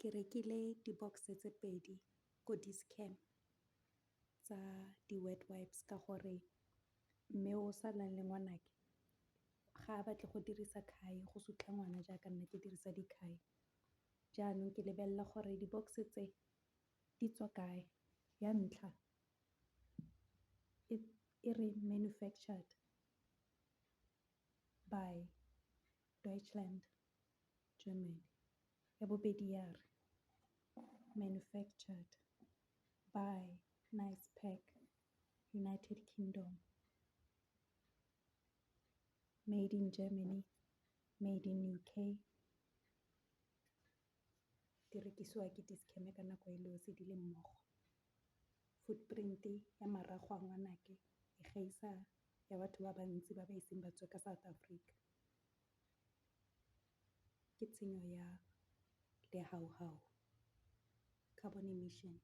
Ke rekile di-box tse 2 ko Dis-Chem tsa di-wet wipes ka gore mme o salang le ngwanake ga a batle go dirisa khai go sutlha ngwana jaaka nna ke dirisa dikhai, jaanong ke lebelela gore di-box tse di tswa kae, ya ntlha e re manufactured by Deutschland Germany, ya bobedi ya re manufactured by Nicepack United Kingdom, made in Germany, made in UK, di rekisiwa ke Dis-Chem ka nako e le 'osi di le mmogo. Footprint ya marago a ngwanake e gaisa ya batho ba bantsi ba ba iseng ba tswe ka South Africa, ke tshenyo ya lehauhau, carbon emission.